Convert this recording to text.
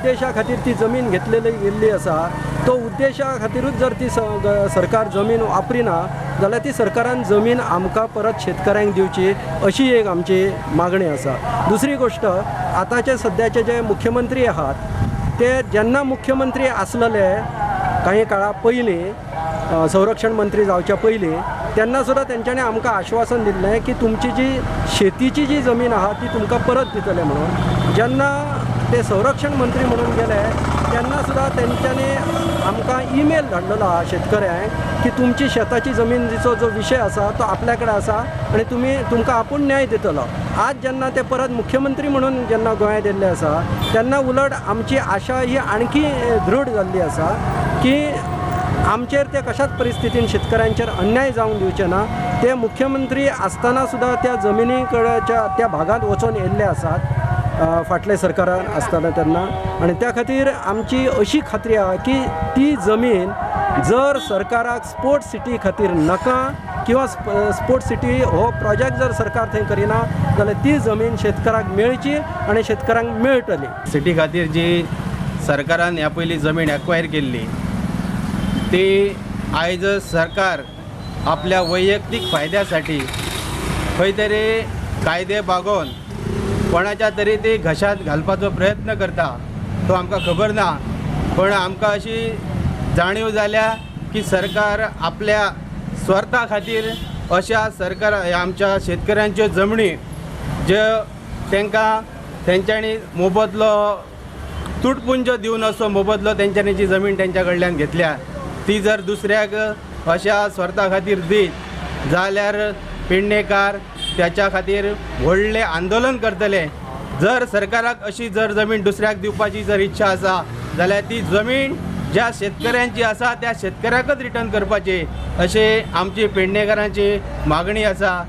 उद्देशा खातीर ती जमीन घेतलेली गेल्ली आसा तो उद्देशा खातीरूच जर ती सरकार जमीन वापरिना जाल्यार ती सरकारान जमीन आमकां परत शेतकऱ्यांक दिवची अशी एक आमची मागणी आसा. दुसरी गोश्ट, आतांचे सद्याचे जे मुख्यमंत्री आहात ते जेन्ना मुख्यमंत्री आसलेले काही काळा पयलीं, संरक्षण मंत्री जावच्या पयलीं, तेन्ना सुद्दां तेंच्यांनी आमकां आश्वासन दिल्लें की तुमची जी शेतीची जी जमीन आहा ती तुमकां परत दितले म्हणून. जेन्ना ते संरक्षण मंत्री म्हणून गेले तेन्ना सुद्दां तेंच्यांनी आमकां ईमेल धाडलेलो आहा शेतकऱ्यांक की तुमची शेताची जमिनीचो जो विशय आसा तो आपल्या कडेन आसा आनी तुमी तुमकां आपूण न्याय दितलो. आज जेन्ना ते परत मुख्यमंत्री म्हणून जेन्ना गोंयांत येयल्ले आसा तेन्ना उलट आमची आशा ही आणखी दृढ जाल्ली आसा की आमचेर ते कशाच परिस्थितीन शेतकऱ्यांचेर अन्याय जावंक दिवचे ना. ते मुख्यमंत्री आसतना सुद्दां त्या जमिनी कडेच्या त्या भागांत वचोन येयल्ले आसात फाटले सरकारान आसतना तेन्ना, आनी त्या खातीर आमची अशी खात्री आहा की ती जमीन जर सरकाराक स्पोर्ट्स सिटी खातीर नाका किंवा स्पोर्ट्स सिटी हो प्रोजेक्ट जर सरकार थंय करिना जाल्यार ती जमीन शेतकाराक मेळची आनी शेतकारांक मेळटली. सिटी खातीर जी सरकारान ह्या पयलीं जमीन एक्वायर केल्ली ती आयज सरकार आपल्या वैयक्तीक फायद्यासाठी खंय तरी कायदे बागोवन कोणाच्या तरी ती घशांत घालपाचो प्रयत्न करता तो आमकां खबर ना, पण आमकां अशी जाणीव जाल्या की सरकार आपल्या स्वार्था खातीर अशा सरकार आमच्या शेतकऱ्यांच्यो जमनी ज्यो तांकां तेंच्यांनी मोबदलो तुटपुंज दिवन असो मोबदलो तेंच्यांनी जी जमीन तेंच्या कडल्यान घेतल्या ती जर दुसऱ्याक अशा स्वार्था खातीर दीत जाल्यार पेडणेकार त्याच्या खातीर व्हडलें आंदोलन करतले. जर सरकाराक अशी जर जमीन दुसऱ्याक दिवपाची जर इच्छा आसा जाल्यार ती जमीन ज्या शेतकऱ्यांची आसा त्या शेतकऱ्याकच रिटर्न करपाची अशी आमची पेडणेकारांची मागणी आसा.